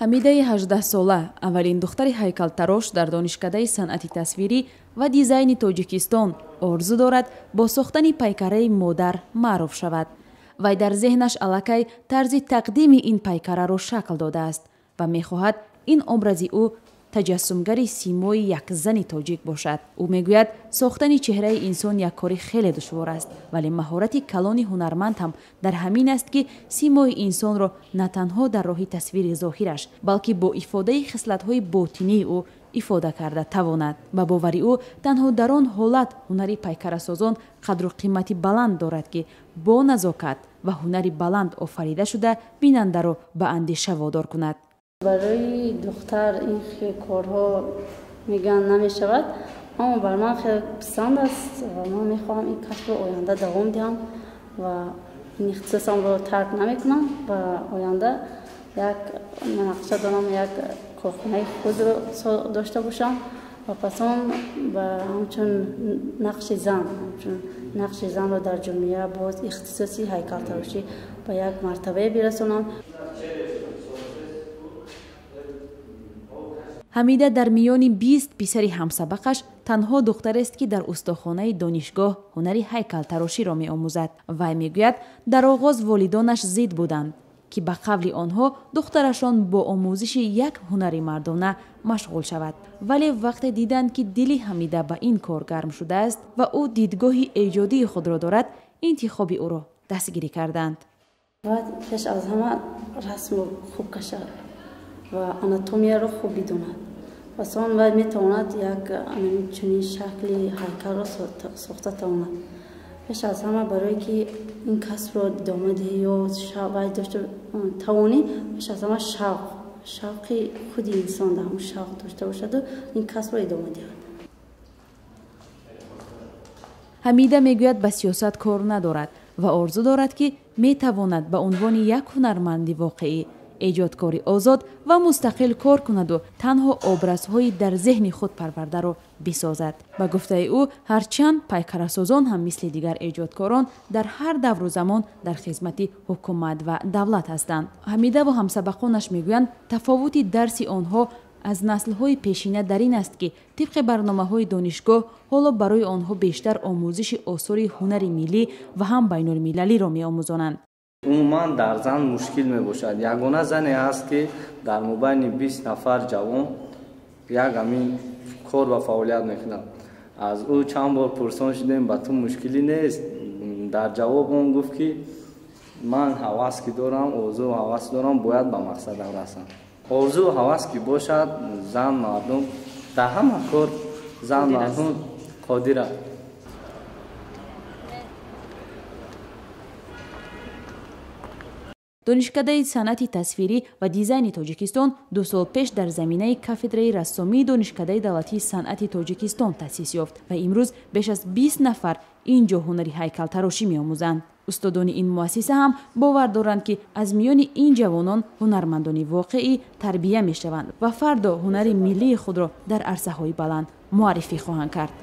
Ҳамидаи 18-сола аввалин духтари ҳайкалтарош дар Донишкадаи санъати тасвирӣ ва дизайни Тоҷикистон орзу дорад бо сохтани пайкараи модар маъруф шавад. Вай дар зеҳнаш аллакай тарзи тақдими ин пайкараро шакл додааст ва мехоҳад ин образи ӯ таҷассумгари симои як зани тоҷик бошад. Ӯ мегӯяд, сохтани чеҳраи инсон як кори хеле душвор аст, вале маҳорати калони ҳунарманд ҳам дар ҳамин аст, ки симои инсонро на танҳо дар роҳи тасвири зоҳираш, балки бо ифодаи хислатҳои ботинии ӯ ифода карда тавонад. Ба бовари ӯ, танҳо дар он ҳолат ҳунари пайкарасозон қадру қимати баланд дорад, ки бо назокат ва ҳунари баланд офарида шуда бинандаро ба андеша водор кунад. Барои духтар ин хел корҳо мегӯянд намешавад, аммо бар ман хеле писанд аст ва ман мехоҳам ин касбро оянда давом диҳам ва ин ихтисосамро тарк намекунам ва оянда як нақша дорам, як корхонаи худро дошта бошам ва пас он ба ҳамчун нақши зан, ҳамчун нақши занро дар ҷомеа боз ихтисоси ҳайкалтарошӣ ба як мартабае бирасонам. Ҳамида дар миёни 20 писари ҳамсабақаш танҳо духтарест, ки дар устохонаи донишгоҳ ҳунари ҳайкалтароширо меомӯзад. Вай мегӯяд, дар оғоз волидонаш зид буданд, ки ба қавли онҳо духтарашон бо омӯзиши як ҳунари мардона машғул шавад. Вале вақте диданд, ки дили Ҳамида ба ин кор гарм шудааст ва ӯ дидгоҳи эҷодии худро дорад, интихоби ӯро дастгирӣ карданд. Бояд пеш аз ҳама расмро хуб кашад ва анатомияро хуб бидонад. Пас он вай метавонад як чунин шакли ҳайкалро сохта тавонад. Пеш аз ҳама барое ки ин касбро идома диҳӣ ё вай дошта тавонӣ, пеш аз ҳама шавқ, шавқи худи инсон дар ҳамон шавқ дошта бошаду ин касбро идома диҳад. Ҳамида мегӯяд, ба сиёсат кор надорад ва орзу дорад, ки метавонад ба унвони як ҳунарманди воқеӣ эҷодкори озод ва мустақил кор кунаду танҳо образҳои дар зеҳни худ парвардаро бисозад. Ба гуфтаи ӯ, ҳарчанд пайкарасозон ҳам мисли дигар эҷодкорон дар ҳар давру замон дар хизмати ҳукумат ва давлат ҳастанд. Ҳамидаву ҳамсабақонаш мегӯянд, тафовути дарси онҳо аз наслҳои пешина дар ин аст, ки тибқи барномаҳои донишгоҳ ҳоло барои онҳо бештар омӯзиши осори ҳунари миллӣ ва ҳам байнулмилалиро меомӯзонанд. Умуман дар зан мушкил мебошад. Ягона зане ҳаст, ки дар мобайни 20 нафар ҷавон як ҳамин кор ва фаъолият мекунад. Аз ӯ чанд бор пурсон шудем, ба ту мушкилӣ нест? Дар ҷавоб он гуфт, ки ман ҳавас ки дорам, орзу ҳавас дорам, бояд ба мақсадам расам. Орзу ҳавас ки бошад, зан мардум дар ҳама кор зан мардум қодир аст. Донишкадаи санъати тасвирӣ ва дизайни Тоҷикистон 2 сол пеш дар заминаи кафедраи рассомии Донишкадаи давлатии санъати Тоҷикистон таъсис ёфт ва имрӯз беш аз 20 нафар ин ҷо ҳунари ҳайкалтарошӣ меомӯзанд. Устодони ин муассиса ҳам бовар доранд, ки аз миёни ин ҷавонон ҳунармандони воқеӣ тарбия мешаванд ва фардо ҳунари миллии худро дар арсаҳои баланд муаррифӣ хоҳанд кард.